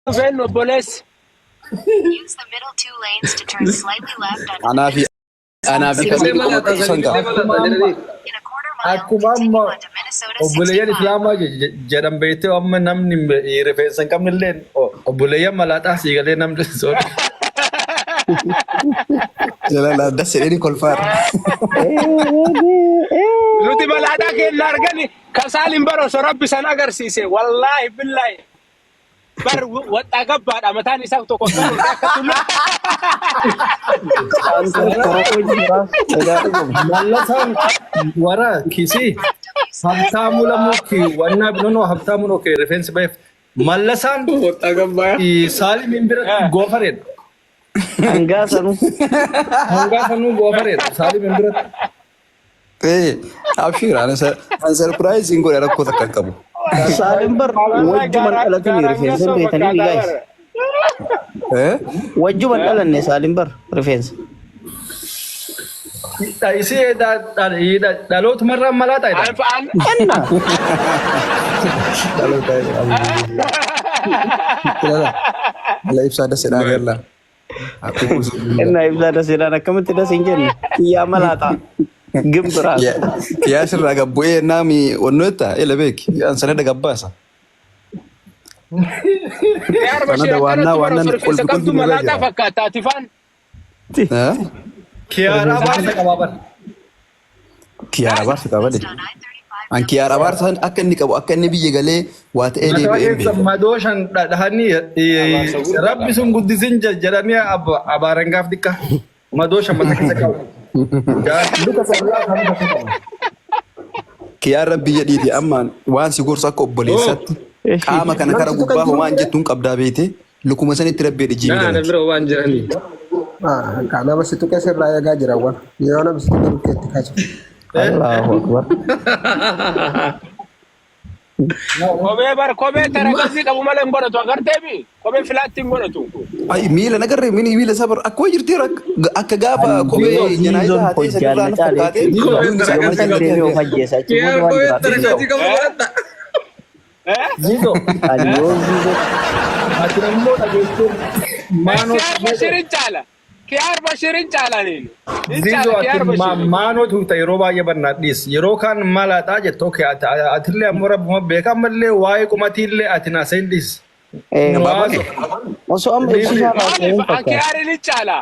Dhufeen obboleessi. Anaa fi anaa fi Sillee Kamiilli qoma malaataa qusan sillee ta'a. malaataa jedhanii. Akkuma amma obboleeyyan Islaamaa jedhan beektee amma namni rifeensa hin qabne illee obboleeyyan malaaxaa sii galee namni sorry. Jalala das jedhanii kolfaara. Nuti malaaxaa keenya argani kasaalin bara osoo rabbi san agarsiise wallaahi billaahi Bar waxxaa gabbaadha mataan isaa tokko akka ol akka tulluu. Mallasaan wara kisii habtaamuu lamuu ki wannaa no habtaamuu no kee rifeensi baheef mallasaan Waxxaa gabbaa. saalimiin biratti goofareedha. Hangaa sanuu. Hangaa sanuu goofareedha saalimiin biratti. Ee, abshir ani surprise hin godhe rakkoo takka hin qabu. Saalim bar wajjuman dhalatanii rifeensa hin beekanii guys. Eh? Wajjuman dhalanne Saalim bar rifeensa. Isii dhalootumarraa malaa ta'edha. Enna. Dhaloota Ilala. Ala ibsaa dasedhaa galla. Innaa ibsaa daseedhaan akkamitti das hin jenne kiyyaa malaaxaa gimbiraa. Kiyyaa sirraa gabbu'ee naami onnoo jetta ila beeki an sanada gabbaasa. Yaar Bashir Sanada waannaa akkanatti bara waannaan osoo rifeensa qolbi qabdu qolbi nurra malaaxaa jira. fakkaata ati faan. Eh? Kiyaara abaarsa qabaa bar. Kiyaar abaarsa qaba de. An kiyaar abaarsa akka inni qabu akka inni biyya galee waa ta'ee Mataa deebi'ee hin keessa beeku. madooshan dhahanii rabbi sun guddisin jedhanii abaaran gaaf xiqqa. Madooshan mata keessa qabu. Luka sallaa kan bakka qabu. Kiyaar rabbi jedhiiti ammaan waan si gorsu akka obboleessatti qaama kana kara gubbaa homaan jettuun qabdaa beete lukuma sanitti rabbi jedhi jiimi Naa na dalagi. bira waan jiranii. Ka nama si tuqe sirraa eegaa jira awwal. Yoo nama si tuqe bukkeetti kaasu. Allahu akbar. Kophee bar kophee taragazii qabu malee hin godhatu agarteemi kophee filaatti hin godhatu. Ay miila nagarree miini miila isaa bar akkuma jirti akka gaafa kophee Ziizon janaayiza haatee hojjaan sanirraa na na caale fakkaatee jechuudha. Kophee duuni isaa Yoo gamana taragazii san qabu. deemee jallatee of ajjeesa achi booda Kiyaar waan kophee jiraatu hin taragazii qabu. qabu godhadha. Eh? Zizo. Ani yoo ziizoo Ati ammoo dhageessee maanoo Kiyaar Bashir hin caala. Kiyaar Bashir hin caala niin. Hin Zizo caala ati Kiyaar Bashir. maanoo tuuta yeroo baay'ee bannaadhiis. Yeroo kaan malaaxaa jettu okay atillee ammoo rabbuma beeka ammallee waa'ee qumatiillee ati naaseen dhiis. Gabaabaa osoo amma ibsishaa Maaliif raasee hin an fakkaatu. Kiyaar hin caala.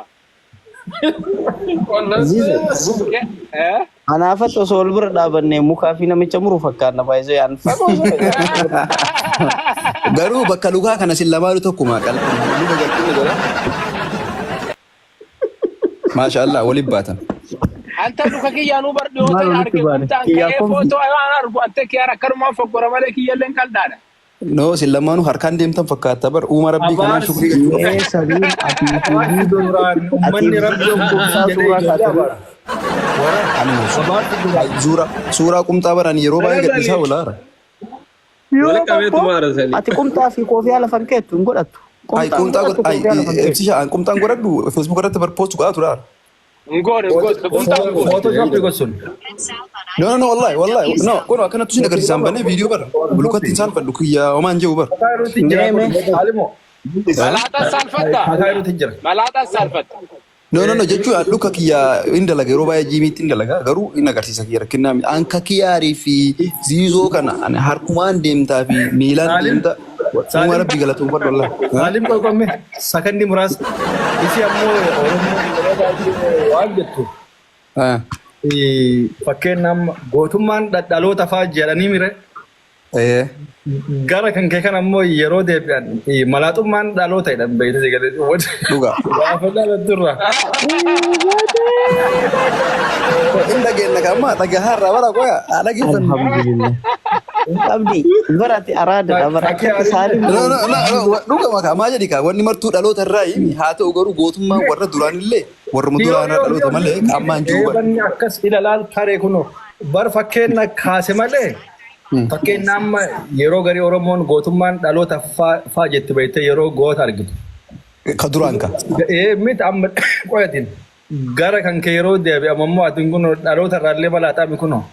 Ziizoo Eh? anaafatti osoo wal bira dhaabannee mukaa fi namicha muru fakkaanna baay'isee an fagoo osoo Garuu bakka lukaa kana sin lamaanuu tokkuma luka galchina jala. Maasha Allah waliin baatan. Anta luka kiyyaanuu bar Maal dhiyootan walitti arge baane? qumxaan Kiyyaa ka'ee konfi. footoo waan argu ante kiyaar akkanumaan foggora malee kiyyalleen qaldaadha. No isin lamaanuu harkaan deemtan fakkaata bar uuma rabbii kanaan Abaarsi shukrii galchuu Mee qabdan. saliin atii fi abaarsi ziizoon duraan atii ummanni fi rabbi ziizoon of qumxaa guddisin jedhee suuraa ijoollee kaatanii abaara. Wara Anuma abaarsi duraan suuraa suuraa qumxaa baran yeroo baay'ee gadhiisaa oolaara. yoo Wali qabee bakko tumaara sanii. ati qumxaa fi koofiyaa lafan keettu hin godhattu. Ay Qumxaa hin qumxaa godhattu godh ay koofiyaa lafan keettu. ibsisha an qumxaan godhadhu Facebook irratti bar post godhaa turaara. Hin goone hin goone qumxaa hin goone. Photoshop gochuun. No no no wallahi wallahi no kun akkanatti sin agarsiisaan bannee viidiyoo bara lukatti hin saalfadhu kiyya homaan jiru bara. Kakaa yerootti jira Mee kun mee Saalimo. Malaaxaan saalfatta. Kakaa yerootti jira. Malaaxaan saalfatta. No no no jechuun luka kiyya hin dalaga yeroo baay'ee jiimiitti hin dalaga garuu hin agarsiisa kiyya rakkinnaa miti. An ka kiyyaarii fi ziizoo kana ani harkumaan deemtaa fi miilaan Saalim deemta uuma Saalim rabbii galatoonfadhu wallahi. Saalim qoqqomme sakandii muraasa. Isi ammoo Oromoo yeroo baay'ee waan jettu fakkeen amma gootummaan dhaloota fa'aa jedhanii mire gara kan kee kan ammoo yeroo deebi'an malaaxummaan dhaloota jedhan beekte si galee Dhugaa. gaafa dhalatturra. Hin dhageenna ka amma dhagahaarraa bara qoya haa dhageeffannu. Alhamdulillah. Abdi bara ati araadadha bara Fakkii akkatti aariin saalim No, no, no, no, dhugama kaa maa jedhi kaa wanni martuu dhaloota irraa himi haa ta'u garuu gootummaan warra duraanillee warruma Yoo duraanaa yoo dhaloota yoo malee ka ammaa hin jiru bara. eebanni akkas ilalaal taree kunoo bar fakkeenya kaase malee fakkeenya amma yeroo garii Oromoon gootummaan dhaloota faa jetti beekte yeroo goota argitu. Ka duraan ka. Ee miti amma qoyatin gara kan kee yeroo deebi'amu ammoo atin kun dhaloota irraallee balaa xaami kunoo.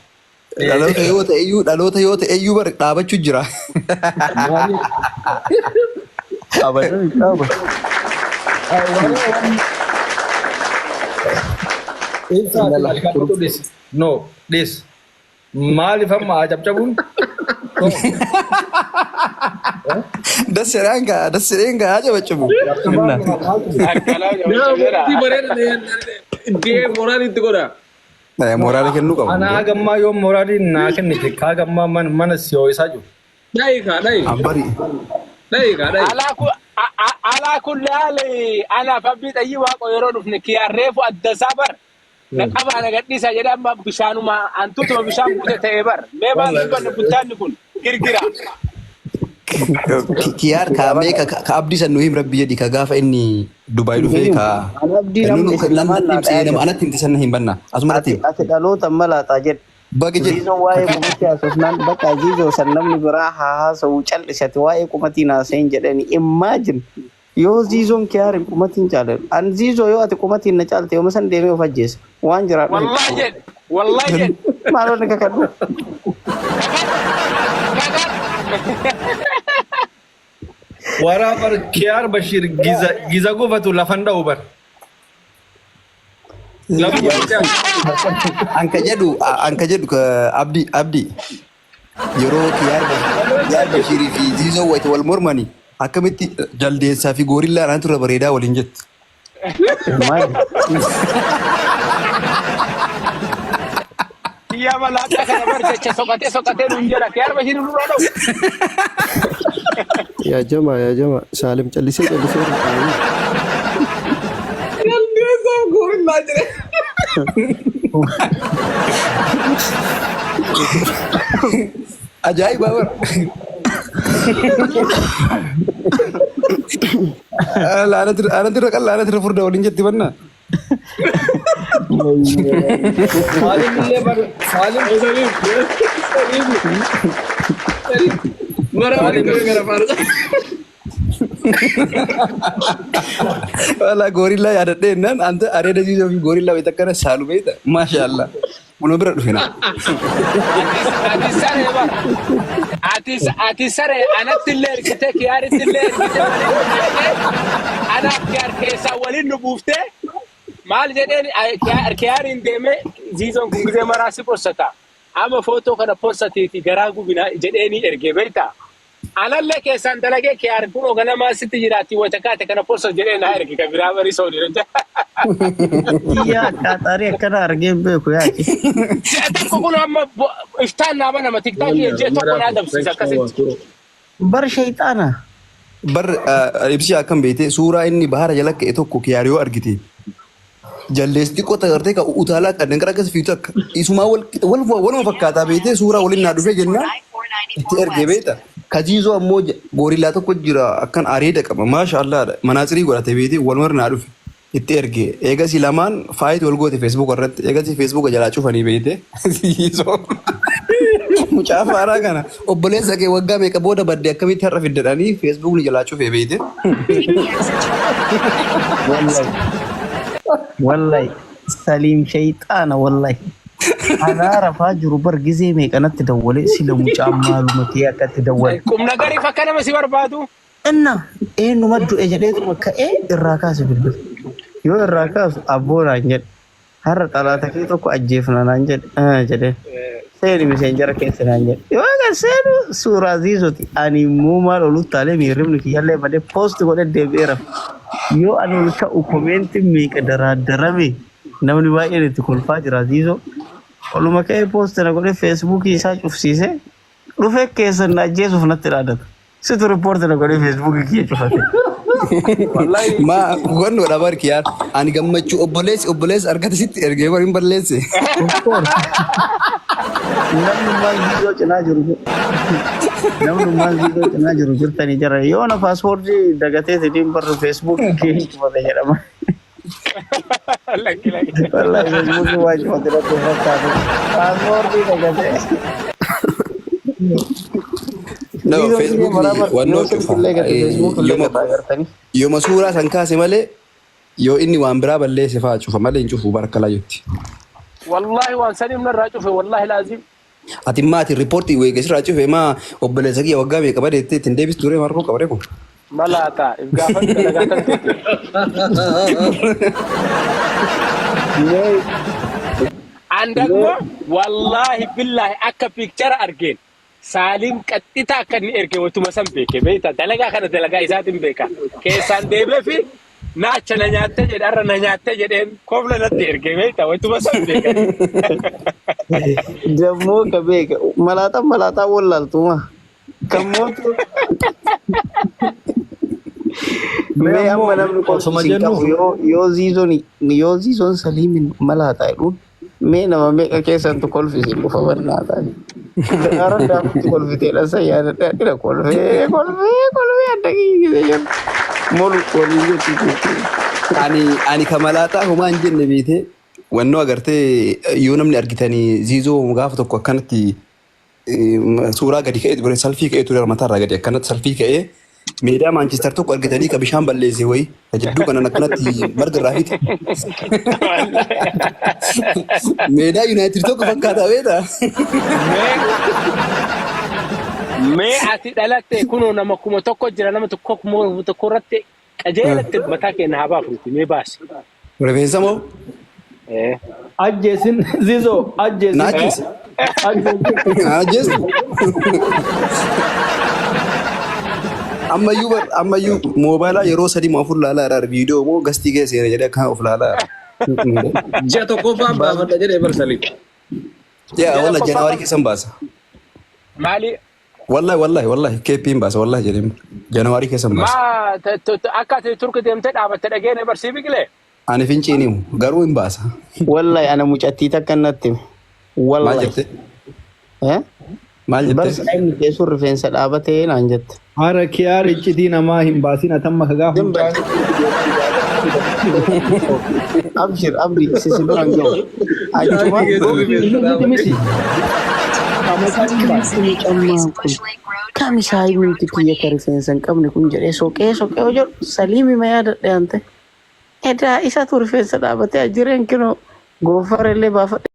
Dhaloota yoo ta'e iyyuu dhaloota yoo ta'e iyyuu bar dhaabachuu jira. Maaliif? Abadan hin qabu. Ibsaa ati alkaatu dhis. No, dhis. Maaliif amma cabcabuun? Dasseedhaan gaa dasseedhaan gaa jabachuuf. Akkanaa Nama jira. murtii bareeda dee moraal itti godha. Mooraala kennuu qabu. Ana hagammaa yoo moraalii naa kennite kaagammaa mana si ho'isaa jiru. Dhayi kaa dhayi. Ambari. Dhayi kaa dhayi. Alaa kulli haali anaaf abbii xayyii waaqo yeroo dhufne kiyaarreefu adda isaa bar. Na qabaa na gadhiisa jedhee amma bishaanuma hantuutuma bishaan guute ta'ee bar. Mee maal dubbanne buttaanni kun girgira. Kiyaar kaamee ka abdii san nu him rabbi jedhi ka gaafa inni Dubaay dhufee ka. Ani abdii namni isin lamaan naa dhayaa jira. Anatti himti san hin banna. Asuma Ati irratti him. ati dhaloota malaaxaa jedhe. Baga jedhi. Ziizoo waa'ee qumatii haasofnaan bakka ziizoo san namni biraa haa haasa'u cal'isati waa'ee qumatii naasa'in jedhani imagine yoo ziizoon kiyaarin qumatiin caalan an ziizoo yoo ati qumatiin na caalte yooma san deemee of ajjeesa waan jiraadhu hin Wallahi qabu. jedhe. Wallahi jedhe. Maaloo ni kakadhu. Waraa bar Kiyaar Bashir giza giza gufatu lafan dha'u bar. Lafa gufatu. Anka jedhu ka abdii abdii yeroo kiyaar Bashiirii fi Ziizoo wayita wal mormani akkamitti jaldeessaa fi goorillaa anatu irra bareedaa waliin jettu. Imagine. Kiyyaa malaaxaa kana bar jecha soqatee soqatee nuun jedha. Kiyaar Bashiir nurraa dha'u. Yaa jama yaa jama Saalim callisee callisee irra taa'ee. Jaldeessaaf gorillaa jedhe. Ajaa'iba bara. Anatu irra qal'aa anatu irra furdaa waliin jetti banna. Saalim illee bar Saalim Salim. Salim. Salim. Mara waliin gara gara faarsa. Wala gorillaa yaadadhee jennaan anta areeda Ziizoo fi gorillaa wayita akkana saalu beekta. Maashaallah. Waluma bira dhufina. Ati saree bara. Ati saree anatti illee ergite kiyaaritti illee ergite waliin nu buuftee anaaf kiyaar keessaa waliin nu buuftee maal jedheen kiyaariin deemee ziizoon kun gizee maraa si possata. Amma footoo kana possatiiti garaa gubina jedheeni ergee beektaa. Anallee keessaan dalagee kiyaar kun oganamaa sitti jiraatti wata kaate kana possat jedhee naa erge kan biraa barii soodii. Kiyyaa akkaaxaarii akkana argee hin beeku yaaki. Ji'a tokko kun amma iftaan naa banama tiktaakii ji'a tokko naa dabsiisa akkasitti. Bar shayxaana. Bar ibsi akkam beekte suuraa inni bahara jala ka'e tokko kiyaar yoo argite jaldeessi xiqqoo tagartee ka utaalaa kan danqara akkas fiitu akka isumaa wal waluma fakkaataa beekte suuraa waliin naa dhufee jennaan itti ergee beekta. Kajiizoo ammoo goorillaa tokko jira akkan areeda qaba maasha Allaadha manaatsirii godhate beekte waluma naa dhufe itti erge eegasii lamaan faayit wal goote feesbuuk irratti eegasii feesbuuka jalaa cufanii beekte. Ziizoo mucaa faaraa kana obboleessa kee waggaa meeqa booda badde akkamitti har'a fiddadhanii feesbuukni jalaa cufee beekte. Wallahi. Wallahi. Saliim shayxaana wallahi. Anaa rafaa jiru bar gizee meeqanatti dawwalee sila mucaan maaluma ta'ee akkatti dawwale. Qubna gariif akka nama si barbaadu. Inna eenyuma du'e jedheetuma ka'ee irraa kaase bilbila. Yoo irraa kaasu abboo naan jedhe. Har'a xalaata kee tokko ajjeefna naan jedhe. Jedheen. Seeni miseenjara keessa naan jedhe. Yoo egaa seenu suuraa ziizoti. Ani immoo maal oluttaalee miirribni kiyyallee badee post godhee deebi'ee rafa. Yoo ani ol ka'u komeentiin meeqa daraaddarame namni baay'een itti kolfaa jira ziizoo. Oluma ka'ee post na godhee feesbuukii isaa cufsiisee dhufee keessan na ajjeesuuf natti dhaadata. Situ report na godhee feesbuukii kiyya cufate. Ma hubannoodha bar kiyaar ani gammachuu obboleessi obboleessi argate sitti ergee bar hin balleesse. Of course. Namnummaan ziizoo cinaa jiru namnummaan ziizoo cinaa jiru jirtanii jira. Yoo na paaspoortii dagatee sitiin barru feesbuukii kee hin cufate jedhama. Lakki lakki. Wallahi feesbuukii waan cufate natti hin fakkaatu. Paaspoortii dagatee. No, Ziizoon illee feesbuukni maraa bar wannoo yoo cufa. silkillee gate feesbuuk illee Yooma gataa agartanii. yooma suuraa san kaase malee yoo inni waan biraa balleesse fa'aa cufa malee hin cufu barka laayyutti. Wallahi waan saniif narraa cufe wallahi laazim. Ati maati riippoortii weegesirraa cufe maa obboleessa kiyya waggaa meeqa badeettee ittiin deebistu ture markoo qabaree kun. Malaataa if gaafadhu dalagaa tan teeti. Mee An dagmoo wallaahi billaahi akka picture argeen Saalim qaxxita akka inni erge waytuma san beeke beekta dalagaa kana dalagaa isaatiin beeka keessaan deemee fi naacha na nyaatte jedhe har'a na nyaatte jedheen kofla natti erge beekta waytuma san beeka. Dammoo ka beeka malaaxaan malaaxaa wallaaltuma. Kan mootu Mee mee ammoo amma namni osoma kolfi isin jennu qabu yoo yoo ziizoon yoo ziizoon saliimin malaaxaa jedhuun mee nama meeqa keessantu kolfi isin dhufa bannaataa. Daraaran daakutti kolfitee dhasa yaadadha dhira kolfee kolfee kolfee adda kiyyise jedhu. Molu waliin jetti jechuudha. Ani ka malaaxaa homaa hin jenne beetee wannoo agartee yoo namni argitanii ziizoo gaafa tokko akkanatti suuraa gadi ka'ee ture salfii ka'ee ture mataarraa gadi akkanatti salfii ka'ee meedaa Maanchister tokko argitanii ka bishaan balleesse wayii ka jidduu kanan akkanatti marga irraa fixe. Meedaa Yuunaayitid tokko fakkaata beektaa? Mee ati dhalatte kunoo nama 1000 jira nama tokko 1000 irratti qajeelatti mataa keenya haa baafnuti mee baasi. Rifeensa moo? Eh. Ajjeesin Zizoo ajjeesin. Na ajjeese. Ajjeesin. Na ajjeese. Ammayyuu bar ammayyuu moobaayilaa yeroo sadii moo afur laalaa jira viidiyoo moo gastii keessa seena jedhee akkana of laalaa jira. Ji'a tokkoffaan baafadha jedhee bar Saliim. Yaa Ji'a walla tokkoffaa janaawarii keessan baasa. Maali? Wallahi wallahi wallahi keeppiin baasa wallahi jedheen janaawarii keessan baasa. Maa akka ati turki deemtee dhaabatte dhageene barsii biqilee? Ani finciin himu garuu hin baasa. Wallahi ana mucattii takka natti hime. Maal Wallahi. jette? Eh? Maal Bar jette? saayimni keessuun rifeensa dhaabatee naan jette. Hara kiyaar iccitii namaa hin baasin atamma ka gaafa Zim mucaan Abshir abdi sisi biraan gahu. Achuma Miti miti. Qaama isaatiin baasa. Kami cammaan kun kami saayimni kiyya ka rifeensa hin qabne kun jedhee soqee soqee yoo jedhu saliimi ma yaadadhe ante. Edaa isatu rifeensa dhaabatee ajireen kinoo goofarellee baafadhe.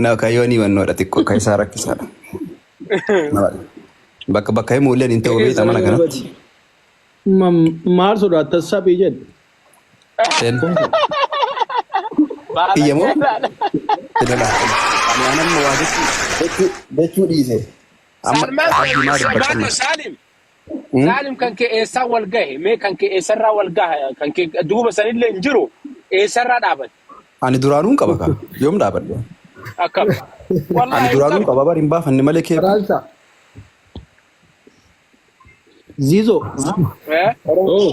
Na kaayyoon himannoodha xiqqoo akka isaa rakkisaadha. Bakka bakka himuu illee hin ta'u beekta mana kanatti. Maal sodaatta saphii jedhe. Seen. Kiyya moo? Fidala. Ani anamma waa jechuu dhiise. Amma Salmaan abdii maa dubbachaa Salmaan Saalim Saalim kan kee eessaan wal gahe mee kan kee eessarraa wal gahe kan kee duuba sanillee hin jiru eessarraa dhaabate Ani duraanuun qaba kaa. Yoom dhaabadhe? akkam Ani wallahi hin duraanuun qabu qaba bar hin baafanne malee kee. Raansa. Zizo. Eh? Oh.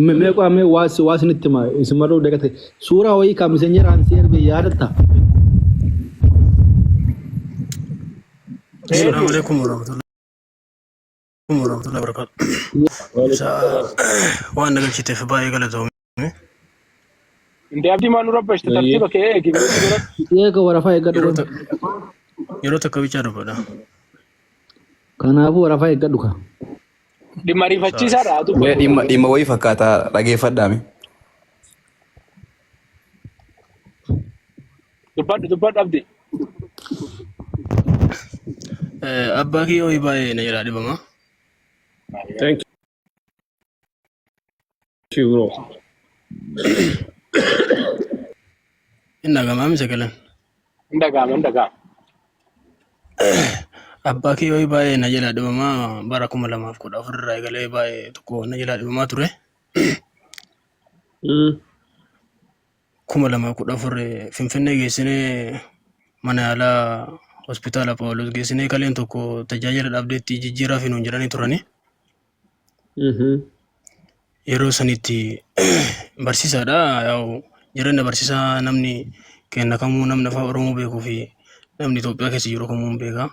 Mee qo'amee waas waas nitti hima isin maruu dagate. Suuraa wayii kan miseenjeraan si erge yaadatta. Assalamu alaikum warahmatullahi warahmatullahi wabarakatuh. Ibsa waan na galchiteef baay'ee galatoomi. Indee abdii maa nu rabbashte tartiiba kee eegi biratti godhadhu. Eega warafaa eeggadhu Yeroo kun. takka yeroo takka bichaa dubbadha. Kanaafuu warafaa eeggadhu ka. Dhimma ariifachiisaadha haa Mee dubbatu. dhimma dhimma wayii fakkaata dhageeffadhaame. Dubbadhu dubbadhu abdii. Abbaa kiyya wayii baay'ee na jalaa dhibama. Thank you bro. Inni dhaga'amaa misa galan. Hin dhaga'ama hin dhaga'ama. Abbaa kiyya wayii baay'ee na jalaa dhibamaa bara 2014 irraa eegalee baay'ee tokko na jalaa dhibamaa ture. 2014 Finfinnee geessinee mana yaalaa hospitaala Phaawulos geessinee kaleen tokko tajaajila dhabdeetti jijjiiraa fi nuun jedhanii turani. Yeroo sanitti barsiisaadha. Yaa'u jireenya barsiisaa namni kenna kamuu namni afaan Oromoo beekuu fi namni Itoophiyaa keessa jiru kamuu hin beeka.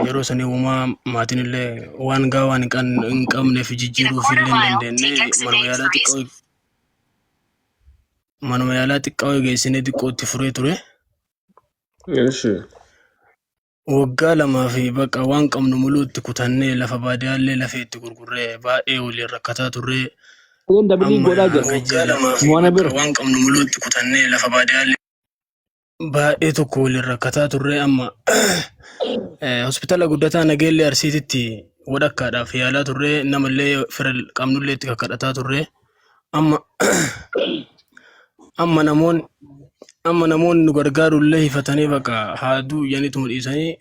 Yeroo sanii uumaa maatiin illee waan gahaa waan hin qabneef jijjiiruuf illee hin dandeenye manuma yaalaa xiqqoo manuma yaalaa xiqqaa wayii geessinee xiqqoo itti furee ture. Eshi. Waggaa lamaa fi bakka waan qabnu muluu itti kutannee lafa baadiyyaallee lafee itti gurgurree baay'ee waliin rakkataa turree Kun dabilii amma godhaa jira. hanga ji'a lamaa fi Moona bakka bira. waan qabnu muluu itti kutannee lafa baadiyyaallee. Baay'ee tokko waliin rakkataa turre amma hospitaala guddataa Nageellee Arsiititti wadhakkaadhaaf yaalaa turre namallee fira qabnullee itti kakkadhataa turre amma amma namoonni amma namoonni nu gargaarullee hifatanii bakka haaduu iyyaniituma dhiisanii.